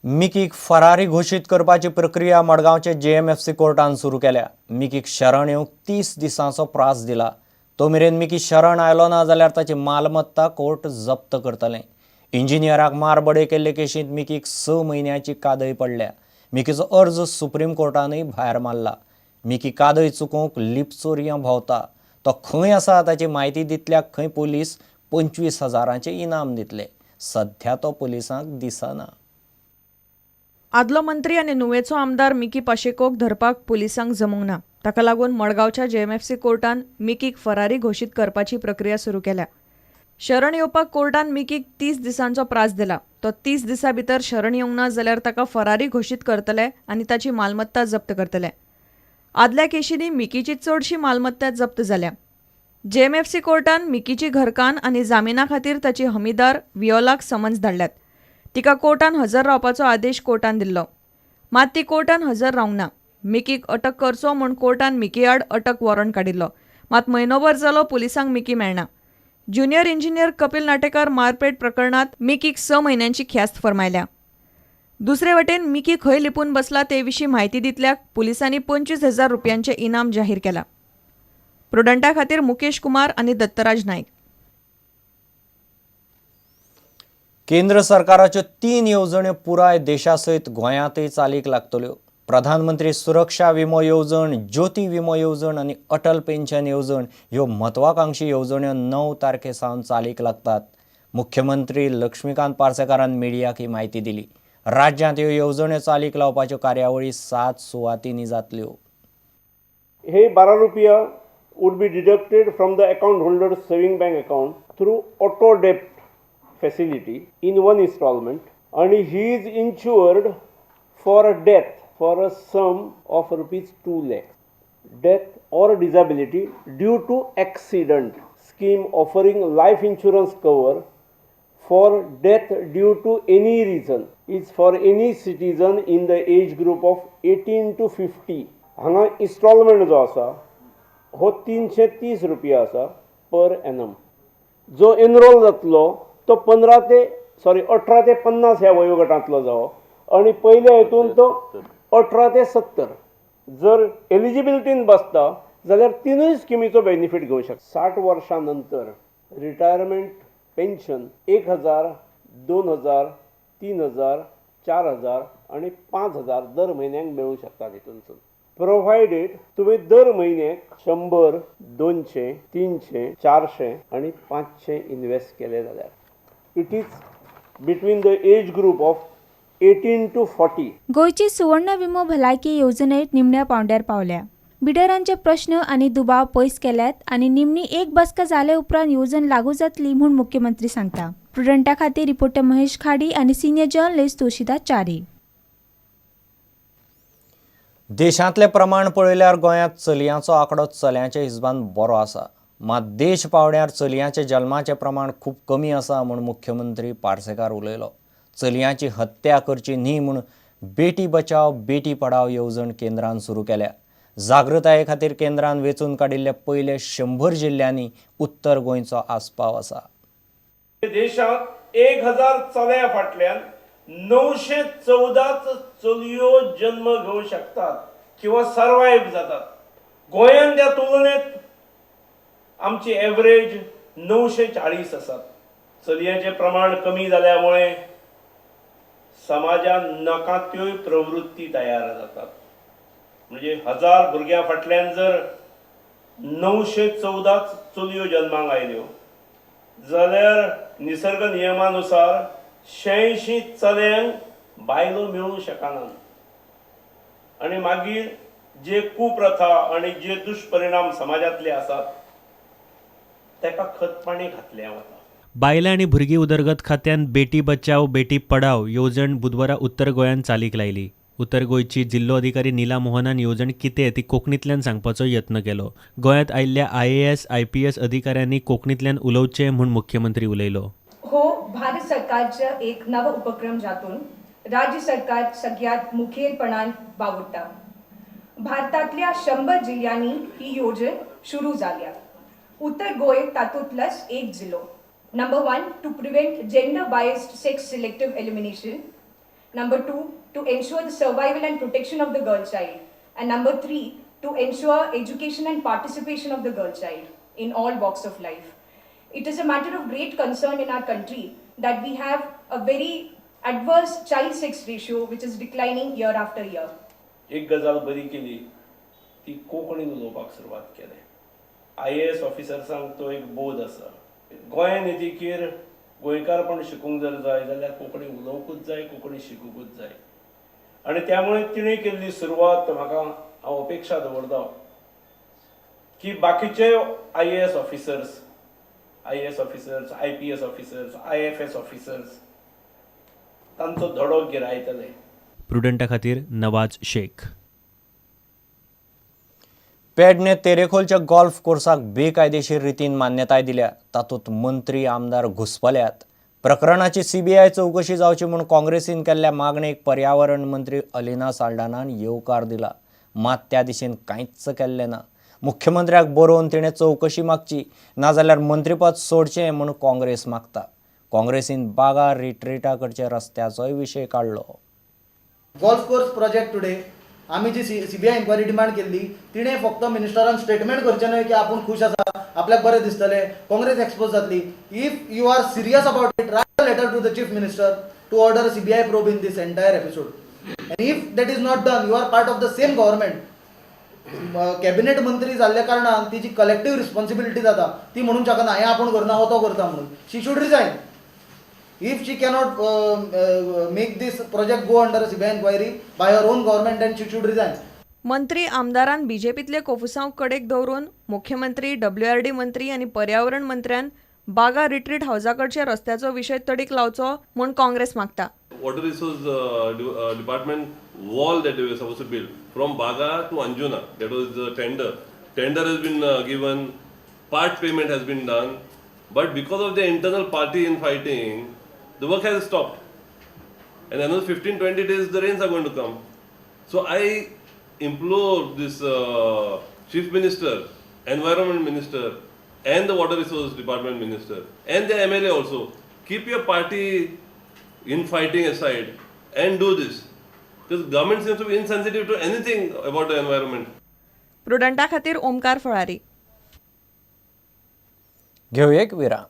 मिकीक फरारी घोशीत करपाची प्रक्रिया मडगांवचे जेएमएफसी कोर्टान सुरू केल्या. मिकीक शरण येवंक 30 दिसांचो प्रास दिला. तो मेरेन मिकी शरण आयलो ना जाल्यार ताची मालमत्ता कोर्ट जप्त करतलें. इंजिनियराक मारबडय केल्ले केशींत मिकीक 6 म्हयन्याची कादय पडल्या. मिकीचो अर्ज सुप्रीम कोर्टानूय भायर मारला. मिकी कादय चुकोवंक लिपचोरयां भोंवता. तो खंय आसा ताची म्हायती दितल्याक खंय पोलीस 25,000 इनाम दितले. सध्या तो पोलिसांक दिसना. आदलो मंत्री आनी नुवेचो आमदार मिकी पाशेकोक धरपाक पुलिसांक जमूंक ना. ताका लागून मडगांवच्या जेएमएफसी कोर्टान मिकीक फरारी घोशीत करपाची प्रक्रिया सुरू केल्या. शरण येवपाक कोर्टान मिकीक 30 दिसांचो प्रास दिला. तो 30 दिसां भितर शरण येवंक ना जाल्यार ताका फरारी घोशीत करतले आनी ताची मालमत्ता जप्त करतले. आदल्या केशींनी मिकीची चडशी मालमत्ता जप्त जाल्या. जेएमएफसी कोर्टान मिकीची घरकान्न आनी जामिना खातीर ताची हमीदार वियोलाक समन्स धाडल्यात. तिका कोर्टान हजर रावपाचो आदेश कोर्टान दिल्लो. मात ती कोर्टान हजर रावंक ना. मिकीक अटक करचो म्हूण कोर्टान मिकी आड अटक वॉरंट काडिल्लो. मात म्हयनोभर जालो पुलिसांक मिकी मेळना. ज्युनियर इंजिनियर कपिल नाटेकार मारपेट प्रकरणांत मिकीक 6 म्हयन्यांची ख्यास्त फर्मायल्या. दुसरे वटेन मिकी खंय लिपून बसला ते विशीं म्हायती दितल्याक पुलिसांनी 25,000 रुपयांचें इनाम जाहीर केलां. प्रुडंटा खातीर मुकेश कुमार आनी दत्तराज नायक. केंद्र सरकाराच्यो 3 येवजण्यो पुराय देशा सयत गोंयांतय चालीक लागतल्यो. प्रधानमंत्री सुरक्षा विमो येवजण, ज्योती विमो येवजण आनी अटल पेन्शन येवजण ह्यो म्हत्वाकांक्षी येवजण्यो 9 तारखे सावन चालीक लागतात. मुख्यमंत्री लक्ष्मीकांत पार्सेकारान मिडियाक ही म्हायती दिली. राज्यांत ह्यो येवजण्यो चालीक लावपाच्यो कार्यावळी 7 सुवातींनी जातल्यो. हे 12 रुपया would be deducted from the account holder's saving bank account through auto debit facility in one installment, and he is insured for a death for a sum of rupees 2 lakhs. Death or disability due to accident scheme offering life insurance cover for death due to any reason is for any citizen in the age group of 18 to 50. हांगा instalment जो आसा हो 330 रुपया आसा per annum. जो enrol जातलो तो 18 ते 50 ह्या वयोगटांतलो जावो आनी पयल्या हितून तो 18 ते 70 जर एलिजिबिलिटीन बसता जाल्यार तिनूय स्किमीचो बेनिफीट घेवंक शकता. 60 वर्सां नंतर रिटायरमेंट पेन्शन 1000, 2000, 3000, 4000 आनी 5000 दर म्हयन्याक मेळूंक शकता. हितूनसून प्रोवायडेड तुवें दर म्हयन्याक 100, 200, 300, 400 आनी 500 इनवेस्ट केले जाल्यार it is between the age group of 18 to 40. गोंयची सुवर्ण विमो भलायकी येवजणेत निमण्या पावंड्यार पावल्या. बिडरांचे प्रश्न आनी दुबाव पयस केल्यात आनी निमणी एक बसका जाले उपरांत येवजण लागू जातली म्हूण मुख्यमंत्री सांगता. प्रुडंटा खातीर रिपोर्टर महेश खाडी आनी सिनियर जर्नलिस्ट तुळशीदास च्यारी. देशांतलें प्रमाण पळयल्यार गोंयांत चलयांचो आंकडो चल्यांच्या हिसबान बरो आसा. मात देश पावंड्यार चलयांच्या जल्माचें प्रमाण खूब कमी आसा म्हूण मुख्यमंत्री पार्सेकार उलयलो. चलयांची हत्या करची न्ही म्हूण बेटी बचाव बेटी पढाव येवजण केंद्रान सुरू केल्या. जागृताये खातीर केंद्रान वेंचून काडिल्ल्या पयल्या 100 जिल्ल्यांनी उत्तर गोंयचो आस्पाव आसा. देशांत 1000 चल्या फाटल्यान 914 चलयो जन्म घेवंक शकतात किंवा सर्वायव जातात. गोंयांत त्या तुलनेत आमची एवरेज 940 आसात. चलयांचें प्रमाण कमी जाल्या मुळे समाजान नाका त्योय प्रवृत्ती तयार जातात. म्हणजे 1000 भुरग्यां फाटल्यान जर 914 चलयो जल्माक आयल्यो जाल्यार निसर्ग नियमानुसार 86 चल्यांक बायलो मेळूंक शकनात आनी मागीर जे कुप्रथा आनी जे दुश्परिणाम समाजांतले आसात ताका खतपाणी घातलें वता. बायलां आनी भुरगीं उदरगत खात्यान बेटी बचाव बेटी पढाव येवजण बुधवारा उत्तर गोंयांत चालीक लायली. उत्तर गोंयची जिल्लो अधिकारी नीला मोहनान येवजण कितें ती कोंकणींतल्यान सांगपाचो यत्न केलो. गोंयांत आयिल्ल्या आयएएस आयपीएस अधिकाऱ्यांनी कोंकणींतल्यान उलोवचें म्हूण मुख्यमंत्री उलयलो. हो भारत सरकारचो एक नवो उपक्रम जातून राज्य सरकार सगळ्यात मुखेलपणान वावुरता. भारतांतल्या 100 जिल्ल्यांनी ही येवजण सुरू जाल्या. उत्तर गोंय तातूंतलोच एक जिल्लो. Number 1, to prevent gender biased sex selective elimination. Number 2, to ensure the survival and protection of the girl child. And number 3, to ensure education and participation of the girl child in all walks of life. It is a matter of great concern in our country that we have a very adverse child sex ratio which is declining year after year. एक गजाल बरी केली ती कोंकणीन उलोवपाक सुरवात केली. IAS ऑफिसर्सांक तो एक बोध आसा. गोंयान येतकीर गोंयकारपण शिकूंक जर जाय जाल्यार कोंकणी उलोवंकूच जाय, कोंकणी शिकूंकूच जाय. आनी त्यामुळे तिणें केल्ली सुरवात म्हाका हांव अपेक्षा दवरता की बाकीचे IAS officers, IAS officers, IPS officers, IFS officers तांचो धडो गिरायतले. प्रुडंटा खातीर नवाज शेख. पेडणे तेरेखोलच्या गोल्फ कोर्साक बेकायदेशीर रितीन मान्यताय दिल्या. तातूंत मंत्री आमदार घुस्पल्यात. प्रकरणाची सीबीआय चवकशी जावची म्हूण काँग्रेसीन केल्ल्या मागणेक पर्यावरण मंत्री अलिना साल्डानान येवकार दिला. मात त्या दिशेन कांयच केल्लें ना. मुख्यमंत्र्याक बरोवन तिणें चवकशी मागची, नाजाल्यार मंत्रीपद सोडचें म्हूण काँग्रेस मागता. काँग्रेसीन बागा रिट्रीटा कडच्या रस्त्याचोय विशय काडलो. गोल्फ कोर्स प्रोजेक्ट टुडे आमी जी सीबीआय इन्क्वायरी डिमांड केल्ली तिणें फक्त मिनिस्टरान स्टेटमेंट करचें न्हय की आपूण खूश आसा, आपल्याक बरें दिसतलें, काँग्रेस एक्सपोज जातली. If you are serious about it, write a letter to the chief minister to order CBI probe in this entire episode. And if that is not done, you are part of the same government. Cabinet मंत्री जाल्ल्या कारणान ती जी collective responsibility जाता ती म्हणूंक शकना हें आपूण करना हो तो करता म्हणून. She should resign. If she cannot make this project go under a CBI inquiry by her own government, then she should resign. मंत्री आमदारान बीजेपीतले कोफुसांव कडेक दवरून मुख्यमंत्री, डब्ल्यूआरडी मंत्री आनी पर्यावरण मंत्र्यान बागा रिट्रीट हावजा कडच्या रस्त्याचो विशय तडीक लावचो म्हूण काँग्रेस मागता. Water resource department wall that they were supposed to build from Baga to Anjuna. That was the tender. Tender has been given, part payment has been done, but because of the internal party infighting, the work has stopped. And another 15 20 days, the rains are going to come. So I implore this chief minister, environment minister, and the water resource department minister, and the MLA also, keep your party infighting aside and do this. Because government seems to be insensitive to anything about the environment. प्रुडंटा खातीर ओमकार फळारी. घेवया एक विराम.